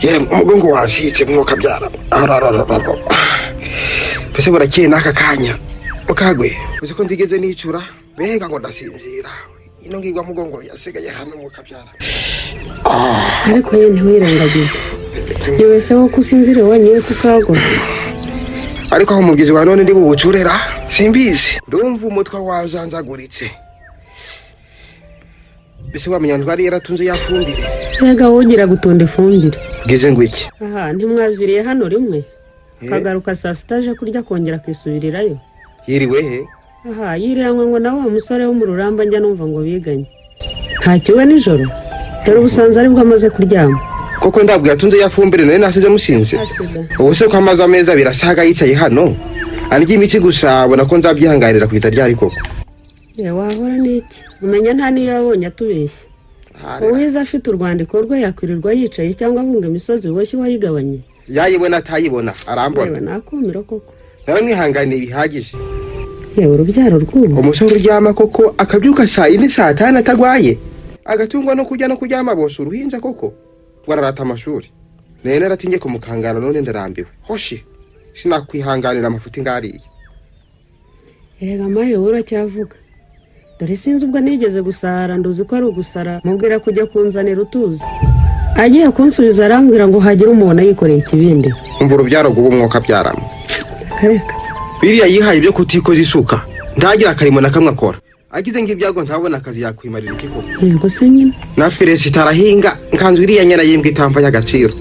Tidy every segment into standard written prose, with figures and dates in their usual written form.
Yemwe, umugongo wacitse, mwuka byara. Mbese burakeye n'aka kanya ukagwe, uzi ko ndigeze nicura, mbega ngo ndasinzira, ino ngigwa mugongo yasigaye hano, mwuka byara. Ariko ye, ntiwirengagize, ni wese wo kusinzira wanyoye kukagwa. Ariko aho umubyizi wa none ndi buwucurera simbizi, ndumva umutwe wajanjaguritse. Mbese wamenya ndwari yaratunze yafumbire? Mbega wowe, ugira gutunda ifumbire? Bwize ngo iki? Aha ntimwaviriye hano rimwe, akagaruka saa sita aje kurya, akongera akisubirirayo. Yiriwe he? Aha yiriranywe ngo na wa musore wo mu Ruramba, njya numva ngo biganye. Ntakiwe nijoro, dore ubusanzwe aribwo amaze kuryama. Koko ndabwo yatunze yafumbire nari nasize musinze. Ubu se ko amaze amezi 2 asaga yicaye hano andya imiti gusa, abona ko nzabyihanganira kwita ryari koko? Ye, wahora n'iki, umenya nta n'iyo yabonye atubeshya. Uwize afite urwandiko rwe yakwirirwa yicaye cyangwa abunga imisozi boshye wayigabanye? Yayibona atayibona arambona. Yewe, nakumiro koko. Naramwihanganiye bihagije. Yewe, urubyaro rw'ubu. Umusore uryama koko, akabyuka saa 4, saa 5 atagwaye, agatungwa no kurya no kuryama, bose uruhinja koko ngo ararata amashuri. Nari naratinye kumukangara, none ndarambiwe. Hoshi, sinakwihanganira amafuti ngariye. Erega mayo, wowe uracyavuga. Dore sinzi ubwo nigeze gusara, nduzi ko ari ugusara, mubwira kujya kunzanira utuzi, agiye kunsubiza arambwira ngo hagire umuntu yikoreye ikibindi. Umva urubyaro rw'ubu, mwuka byarama. Kareka. Biriya yihaye ibyo kutikoza isuka, ntagira akarimo na kamwe akora, agize ng'ibyago ntabona akazi, yakwimarira iki koko? Yego se nyine. Na feresita arahinga nkanzu iriya nyana yimbwa itampa y'agaciro.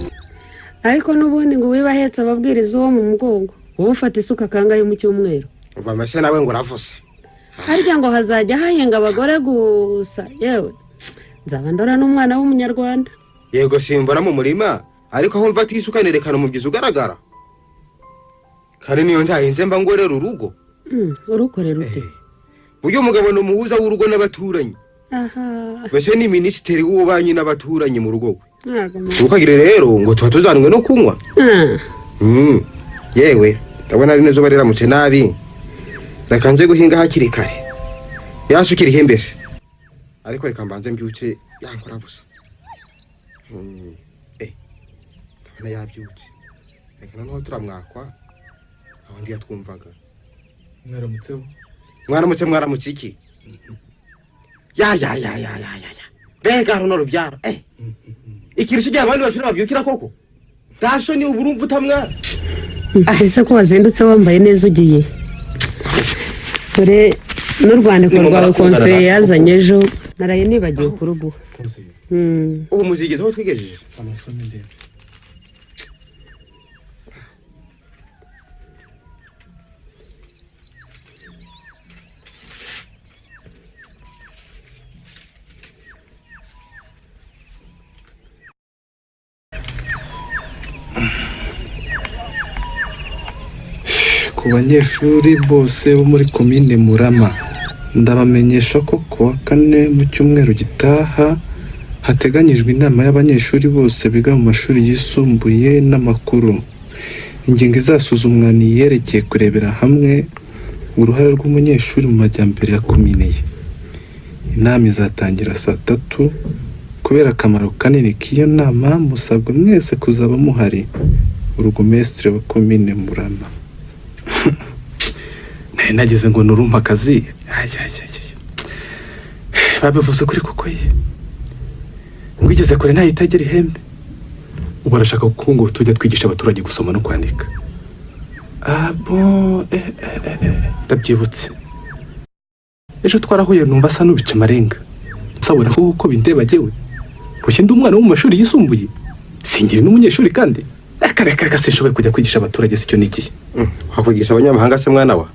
Ariko n'ubundi ngo uwiba ahetse ababwiriza uwo mu mugongo, wowe ufata isuka kangahe mu cyumweru? Uva amashyi nawe ngo uravuze. Harya ngo hazajya hahinga abagore gusa? Yewe, nzaba ndora n'umwana w'umunyarwanda. Yego, simbora mu murima, ariko aho mfata isuka nerekana umubyizi ugaragara, kandi niyo ntahinze mba ngorera urugo. Urukorera ute? Buryo umugabo ni umuhuza w'urugo n'abaturanyi. Aha. Mbese ni minisitiri w'ububanyi n'abaturanyi mu rugo rwe. Ntabwo Ntukagire rero ngo tuba tuzanwe no kunywa. Yewe, ndabona ari neza riramutse nabi, reka nze guhinga hakiri kare, yasukira ihembese. Ariko reka mbanze mbyutse yankora busa. Ndabona yabyutse, reka noneho turamwakwa aho ndi yatwumvaga. Mwaramutseho. Mwaramutse, mwaramutse iki? Ya ya ya ya ya ya ya, mbega runo rubyaro, ikirisho gihe abandi bashobora babyukira koko, ntasho ni ubu urumva utamwana. Ese ko wazindutse wambaye neza, ugiye? Dore n'urwandiko rwawe konseye yazanye ejo, naraye nibagiwe kuruguha. Konseye? Ubu muzigeze aho twigejeje. Amasomo ndebe. Ku banyeshuri bose bo muri komine Murama, ndabamenyesha ko ku wa kane mu cyumweru gitaha hateganyijwe inama y'abanyeshuri bose biga mu mashuri yisumbuye n'amakuru. Ingingo izasuzumwa ni iyerekeye kurebera hamwe uruhare rw'umunyeshuri mu majyambere ya komine ye. Inama izatangira saa 3. Kubera akamaro kanini k'iyo nama, musabwa mwese kuzaba muhari. Burugumesitiri wa komine Murama. Nari nagize ngo nurumpa akazi. Ay, ay, ay, ay. Babivuze ukuri koko ye, ngo igeze kure ntahita ihembe. Ubu arashaka ko ngo tujya twigisha abaturage gusoma no kwandika. Ah bon, eh, eh, eh, ndabyibutse, ejo twarahuye numva asa n'ubica amarenga. Sabona ko bindeba jyewe bushye ndi umwana wo mu mashuri yisumbuye, singiri n'umunyeshuri kandi. Reka reka reka, sinshoboye kujya kwigisha abaturage, sicyo nigiye. Wakwigisha abanyamahanga se mwana wa?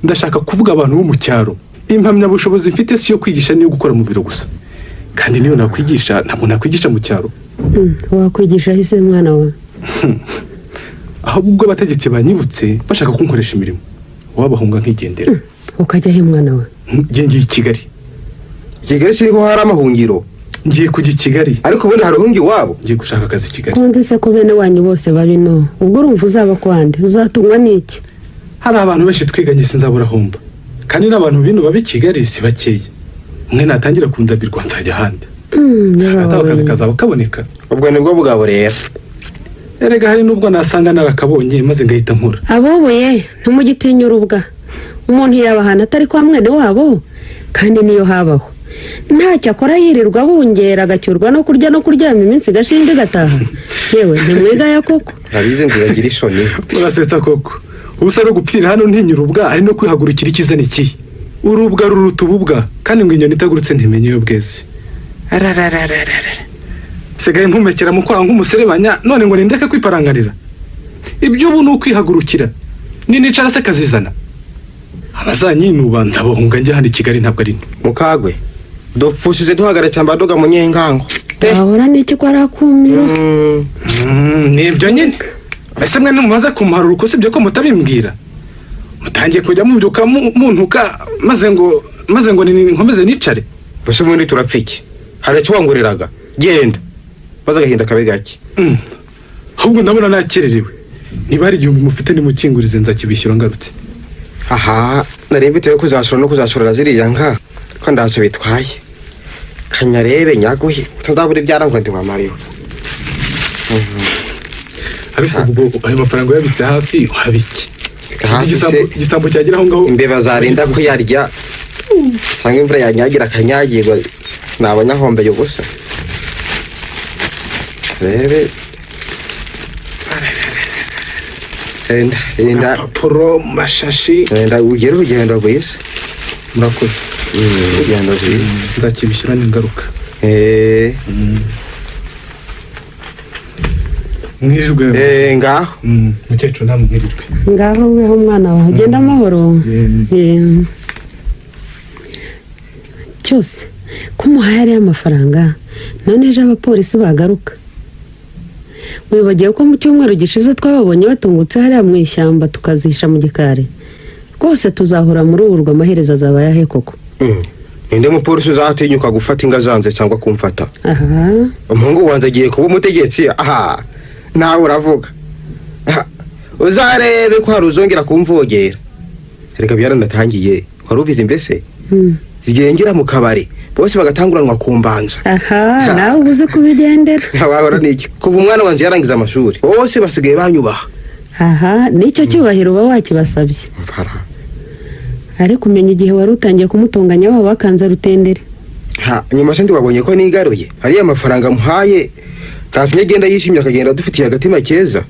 Ndashaka kuvuga abantu bo mu cyaro. Impamyabushobozi mfite si iyo kwigisha, niyo gukora mu biro gusa, kandi niyo nakwigisha ntabwo nakwigisha mu cyaro. Wakwigisha ahise mwana wa? Ahubwo ubwo abategetsi banyibutse bashaka kunkoresha imirimo, wabahunga nkigendera. Ukajya he mwana wa? Ngiye, ngiye i Kigali. Kigali siriho hari amahungiro? Ngiye kujya i Kigali. Ariko ubundi hari uhungi iwabo? Ngiye gushaka akazi i Kigali. Ko nzi se ko bene wanyu bose babino, ubwo urumva uzaba kwande, uzatungwa n'iki? Hari abantu benshi twiganye, sinzabura humba, kandi n'abantu bino baba i Kigali si bakeya. Umwe natangira kundabirwa nzajya ahandi. Hagati aho akazi kazaba kaboneka. Ubwo nibwo bugabo rero. Erega hari n'ubwo nasanga narakabonye maze ngahita nkura. Aboboye ntimugitinya urubwa. Umuntu yaba ahantu atari kwa mwene wabo, kandi niyo habaho ntacyo akora, yirirwa abungera, agacyurwa no kurya no kuryama, iminsi igashinga igataha. Yewe, ntimwigaya koko. Urabizi ntibagira isoni. Urasetsa koko. Ubusa ari gupfira hano ntinya urubwa, ari no kwihagurukira. Ikiza ni ikihe? Urubwa ruruta ububwa, kandi ngo inyoni itagurutse ntimenye iyo bweze. Arararararara, sigaye nkumekera mu kwaha nk'umuserebanya, none ngo nindeke kwiparanganira. Ibyo ubu ni ukwihagurukira. Ninicara se kazizana, abazanyinuba nzabohunga njye hano i Kigali, ntabwo ari nto. Mukagwe dupfushije duhagara cyamba doga munyengango. Wahora n'iki ko ari akumiro? Ni ibyo nyine. Ese mwe ntimumaze kumuharura uko? Sibyo ko mutabimbwira, mutangiye kujya mubyuka muntuka, maze ngo nkomeze nicare. Mbese ubundi turapfa iki? Hari icyo wanguriraga? Genda maze agahinda kabe gake. Ahubwo ndabona nakererewe. Niba hari 1000 mufite, nimukingurize, nzakibishyura ngarutse. Aha nari mfite yo kuzasura no kuzasurira ziriya nka, ko ntacyo bitwaye. Kanyarebe nyaguhe, utazabura ibyara ngo ntiwamariwe. Ariko ubwo ayo mafaranga uyabitse hafi waba iki? Hafi se? Igisambo cyagera aho ngaho. Imbeba zarinda kuyarya, cyangwa imvura yanyagira akanyagirwa, naba nyahombeye ubusa. Rebe, enda enda. Papuro mu mashashi. Enda ugire urugendo rwiza. Murakoze. Urugendo rwiza. Nzakibishyura n'ingaruka. Mwirirwe. Ngaho. Mukecuru, namwe mwirirwe. Ngaho weho umwana wawe, ugenda amahoro. Cyose ko umuhaye ariyo amafaranga, none ejo abapolisi bagaruka? Wibagiwe ko mu cyumweru gishize twababonye batungutse hariya mu ishyamba, tukazihisha mu gikari? Rwose tuzahora muri urwo, amaherezo azaba ayahe koko? Ninde mupolisi uzatinyuka gufata inga zanze cyangwa kumfata? Aha. Umuhungu wanjye agiye kuba umutegetsi. Aha nawe uravuga. Aha, uzarebe ko hari uzongera kumvogera. Reka, byaranatangiye, wari ubizi mbese? Zigengera mu kabari bose bagatanguranwa kumbanza. Aha nawe uba uzi kubigendera. Wahora n'iki? Kuva umwana wanjye yarangiza amashuri, bose basigaye banyubaha. Aha nicyo cyubahiro uba wakibasabye. Mfara. Ariko umenya igihe wari utangiye kumutunganya waba wakanze rutendere. Ha, nyuma se ntiwabonye ko nigaruye? Hariya amafaranga muhaye ntatumye agenda yishimye, akagenda adufitiye agatima keza.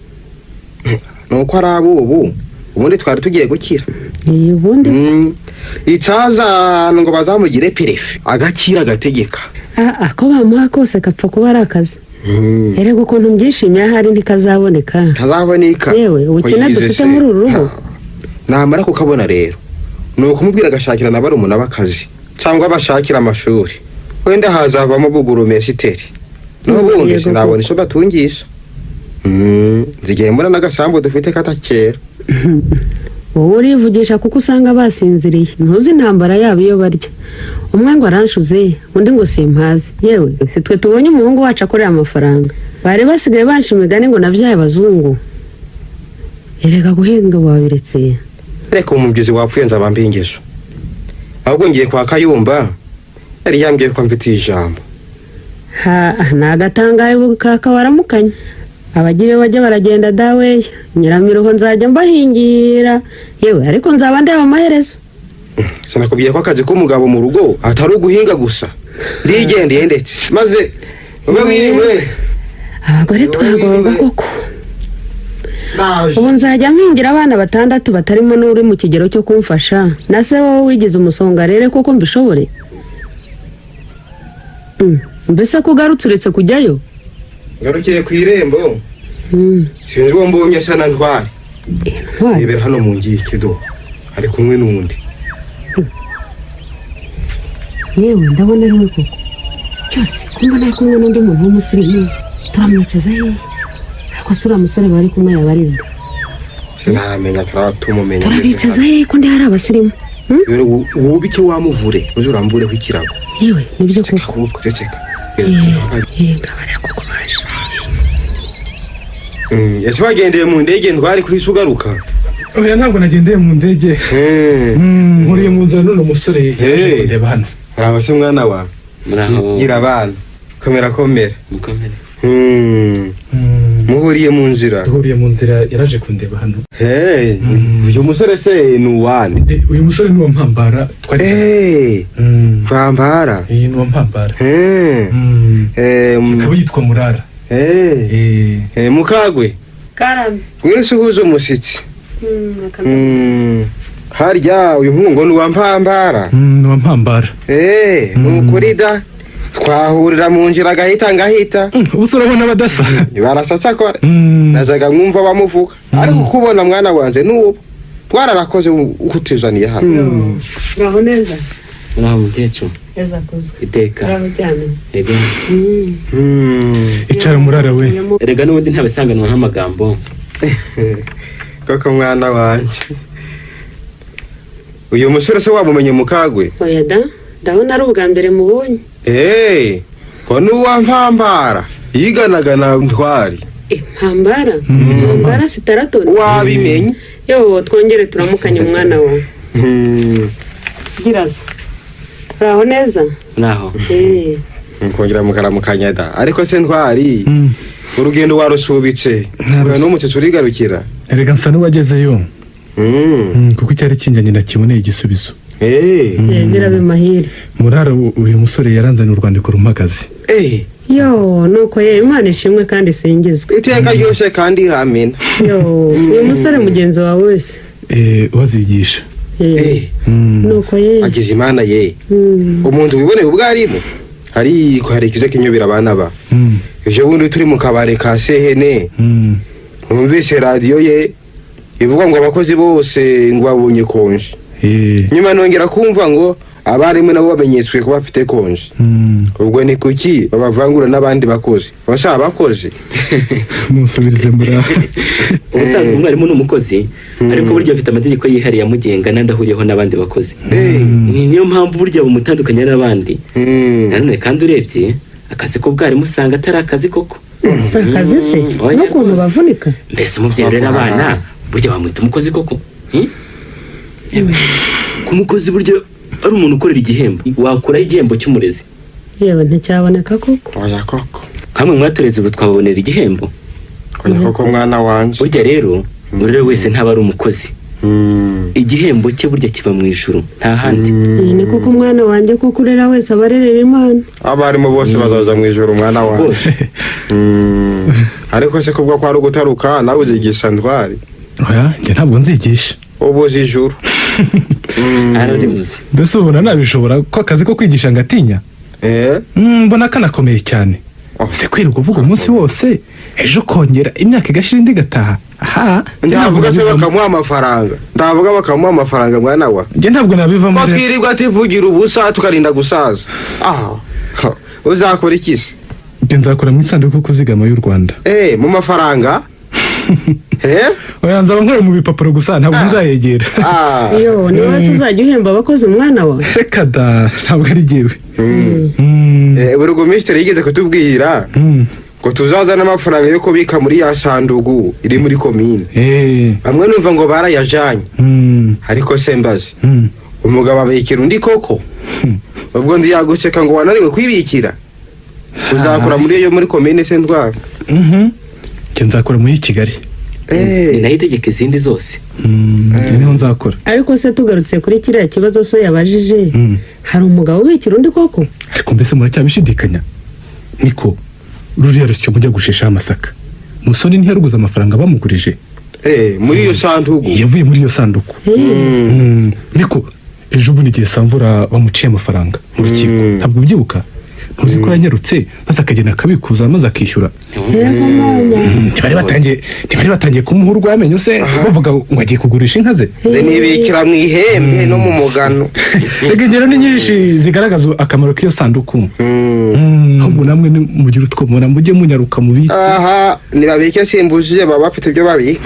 Nuko ari abubu, ubundi twari tugiye gukira. Ubundi. Icaza ngo bazamugire préfet, agakira agategeka. Ah, ako bamuha kose kapfa kuba ari akazi. Erega ukuntu mbyishimiye, ahari ntikazaboneka. Ntazaboneka. Yewe, ubukene Wayigize dufite se. muri uru rugo. Ha. Namara kukabona rero, ni ukumubwira agashakira na barumuna b'akazi cyangwa bashakira amashuri, wenda hazavamo bugurumesiteri n'ubundi. Yego. Sinabona Koko. icyo batungisha. Nzigiye mbona n'agasambu dufite katakera. Wowe urivugisha kuko usanga basinziriye, ntuzi intambara yabo iyo barya. Umwe ngo aranshuze, undi ngo simpazi. Yewe, si twe tubonye umuhungu wacu akorera amafaranga, bari basigaye banca imigani ngo nabyaye abazungu. Erega guhinga wabiretse. Reka, umubyizi wapfuye nzaba mbingezo. Ahubwo ngiye kwa Kayumba, yari yambwiye ko amfitiye ijambo. Ha, ni agatangaye ubu kaka waramukanye. Abagire bajya baragenda daweya, nyiramiruho nzajya mbahingira. Yewe, ariko nzaba ndeba amaherezo. Sinakubwiye ko akazi k'umugabo mu rugo atari uguhinga gusa? Ndigendeye ndetse maze ube wiriwe. Abagore twagorwa koko. Ndaje. Ubu nzajya mpingira abana batandatu batarimo n'uri mu kigero cyo kumfasha, na se wowe wigize umusonga rero koko mbishobore? Mbese ko ugarutse uretse kujyayo? Ngarukiye ku irembo. Sinzi uwo mbonye asa na Ntwari. Intwari? Yibera hano mu ngike do, ari kumwe n'undi. Yewe, ndabona ari we koko. Cyose ko mbona ari kumwe n'undi muntu w'umusirimu, turamwicaza hehe? Ariko se uriya musore bari kumwe yaba ari nde? Sinamenya, turaba tumumenya. Turabicaza hehe ko ndi hari abasirimu? Dore wube icyo wamuvure, uze urambureho ikirago. Yewe, nibyo koko. Ahubwo ceceka. Yewe, ngabariya koko baje. Ese wagendeye mu ndege Ntwari ku isi ugaruka? Oya, ntabwo nagendeye mu ndege. Nkuriye mu nzira none umusore yaje kundeba hano. Uraho se mwana wawe? Muraho. Gira abana, komera komera. Mukomere. Muhuriye mu nzira? Duhuriye mu nzira, yaraje kundeba hano. Hey, uyu musore se ni uwande? Uyu musore ni uwa Mpambara twari. Hey, Mpambara? Iyi ni uwa Mpambara. Hey. Akaba yitwa Murara. Hey. Mukagwe. Karame. Ngwino usuhuze umushyitsi. Harya uyu muhungu ni uwa Mpambara? Ni uwa Mpambara. Ni ukuri da, twahurira mu nzira agahita ngahita. Ubu se urabona badasa? Barasa cyakora. Nazaga mwumva bamuvuga, ariko kubona mwana wanje n'ubu twararakoze ukutuzaniye hano. Uraho neza. Uraho mukecuru. Neza kuzwe. Iteka. Uraho cyane. Ego. Icara Murara we. Erega n'ubundi ntabisanganwa nk'amagambo. Koko mwana wanje, uyu musore se wamumenye, Mukagwe? Oya da, ndabona ari ubwa mbere mubonye. Hey, ko n'uwa Mpambara yiganaga na Ntwari. Mpambara? Mpambara sitaratoni? Wabimenye. Yo, twongere turamukanye umwana wawe. Gira so, uraho neza. Uraho. Mukongera mukaramukanya da. Ariko se Ntwari, urugendo warusubitse? Ntabwo. N'umutsi urigarukira. Erega nsa n'uwagezeyo. Kuko icyari kinjyanye nakiboneye igisubizo. Birabe mahire. Murara, uyu musore yaranzaniye urwandiko rumpagaze. Yo, nuko ye, Imana ishimwe kandi isingizwe. Iteka ryose kandi amina. Yo, uyu musore mugenzi wawe wese? Wazigisha. Nuko ye. Agize Imana ye. Umuntu wiboneye ubwarimu, ariko hari ikiza kinyobera abana ba. Ejo bundi turi mu kabare ka Sehene, numvise radiyo ye ivuga ngo abakozi bose ngo babonye konje. Nyuma nongera kumva ngo abarimu nabo bamenyetswe ko bafite konje. Ubwo ni kuki babavangura n'abandi bakozi basa abakozi? Musubirize Murara. Ubusanzwe umwarimu ni umukozi, ariko burya afite amategeko yihariye amugenga n'andi ahuriyeho n'abandi bakozi. Ni niyo mpamvu burya bumutandukanya n'abandi. Nanone kandi urebye akazi k'ubwarimu usanga atari akazi koko. Si akazi se? Oya n'ukuntu rwose. bavunika. Mbese umubyeyi urera abana burya wamwita umukozi koko? Hmm? Yewe. Ku mukozi burya ari umuntu ukorera igihembo, wakuraho igihembo cy'umurezi? Yewe, nticyaboneka koko. Oya koko. Kamwe mwatureze ubu twababonera igihembo. Oya koko mwana wanje. Burya rero urera wese ntaba ari umukozi. Igihembo cye burya kiba mu ijuru, nta handi. Ni koko umwana wanjye, kuko urera wese aba arerera Imana. Abarimu bose bazaza mu ijoro mwana wanjye. Bose. Ariko se kubwo kwari ugutaruka, nawe uzigisha Ntwari? Oya, njye ntabwo nzigisha. Ubuze ijuru. Araribuze. Mbese ubona nabishobora ko akazi ko kwigisha ngatinya? Mbona kanakomeye cyane. Oh. Se kwirirwa uvuga umunsi wose, ejo kongera, imyaka igashira indi igataha, aha njye ntabwo Ndavuga se nabivamo. bakamuha amafaranga, ndavuga bakamuha amafaranga mwana wa. Njye ntabwo nabivamo Ko rero. twirirwa tuvugira ubusa tukarinda gusaza, aha uzakora iki se? Njye nzakora mu isanduku kuzigama y'u Rwanda. Mu mafaranga? Oya, nzaba nkora mu bipapuro gusa, ntabwo nzayegera. Yo, ni wowe se uzajya uhemba abakozi umwana wawe? Reka da, ntabwo ari jyewe. Burugumesitiri yigeze kutubwira ngo tuzazane amafaranga yo kubika muri ya sanduku iri muri komine. Bamwe numva ngo barayajanye. Ariko se mbaze, umugabo abikira undi koko? Ubwo ndi yaguseka ngo wananiwe kwibikira. Uzakora muri iyo muri komine se Ntwara? Mhm. Njye nzakora muri Kigali. Ni nayo itegeka izindi zose. Njye niho nzakora. Ariko se tugarutse kuri kiriya kibazo so yabajije, hari umugabo ubikira undi koko? Ariko mbese muracyabishidikanya? Niko, ruriya rusyo mujya gusheshaho amasaka, Musoni ntiyaruguze amafaranga bamugurije? Muri iyo sanduku. Yavuye muri iyo sanduku. Niko, ejo bundi igihe Samvura bamuciye amafaranga mu rukiko, ntabwo ubyibuka? Ntuzi ko yanyarutse maze akagenda akabikuza maze akishyura? Yego mama. Ntibari batangiye kumuha urw'amenyo se, bavuga ngo agiye kugurisha inka ze? Ze nibikira mu ihembe no mu mugano. Reka, ingero ni nyinshi zigaragaza akamaro k'iyo sanduku. Ahubwo namwe mugire utwo mubona mujye munyaruka mubitse. Aha nibabike, simbujije, baba bafite ibyo babika.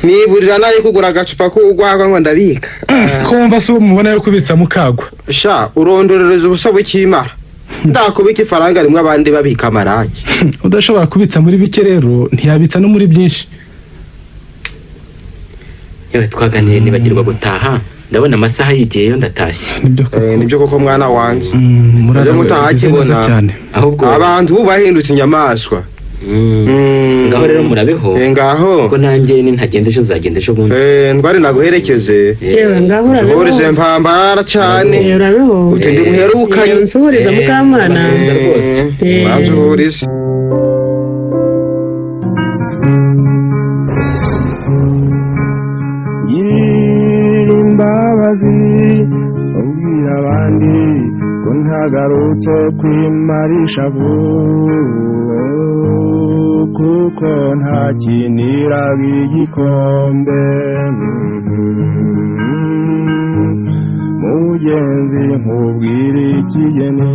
Niburira nayo kugura agacupa k'urwagwa ngo ndabika. Ko wumva se uwo mubona yo kubitsa mukagwa? Sha, urondorereza ubusa bukimara, ndakubika ifaranga rimwe abandi babika amaraki. Udashobora kubitsa muri bike rero ntiyabitsa no muri byinshi. Yewe, twaganiriye nibagirwa gutaha, ndabona amasaha yigiyeyo, ndatashye. Nibyo koko. Nibyo koko mwana wanje. Murara Mujye mutaha ugize neza akibona. cyane. Ahubwo Abantu ubu bahindutse inyamaswa. Ngaho rero murara. murabeho. Ngaho. Kuko nanjye nintagenda ejo nzagenda ejo bundi. Ndwari naguherekeze. Yewe, ngaho urabeho. Nsuhurize mpambara cane. Urabeho. Uti ndi muherukanye. Yewe, nsuhuriza Mukamana. Ndabasuhuza rwose. Bansuhurize. Girira imbabazi ubwira abandi ko ntagarutse kwimarisha kuko ntakiniraga igikombe. Mugenzi, nkubwire ikigeni.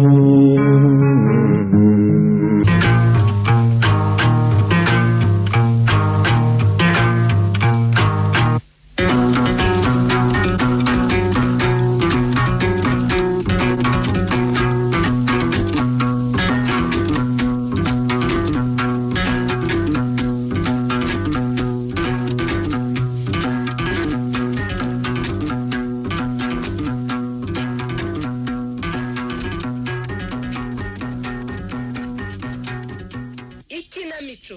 Ikinamico.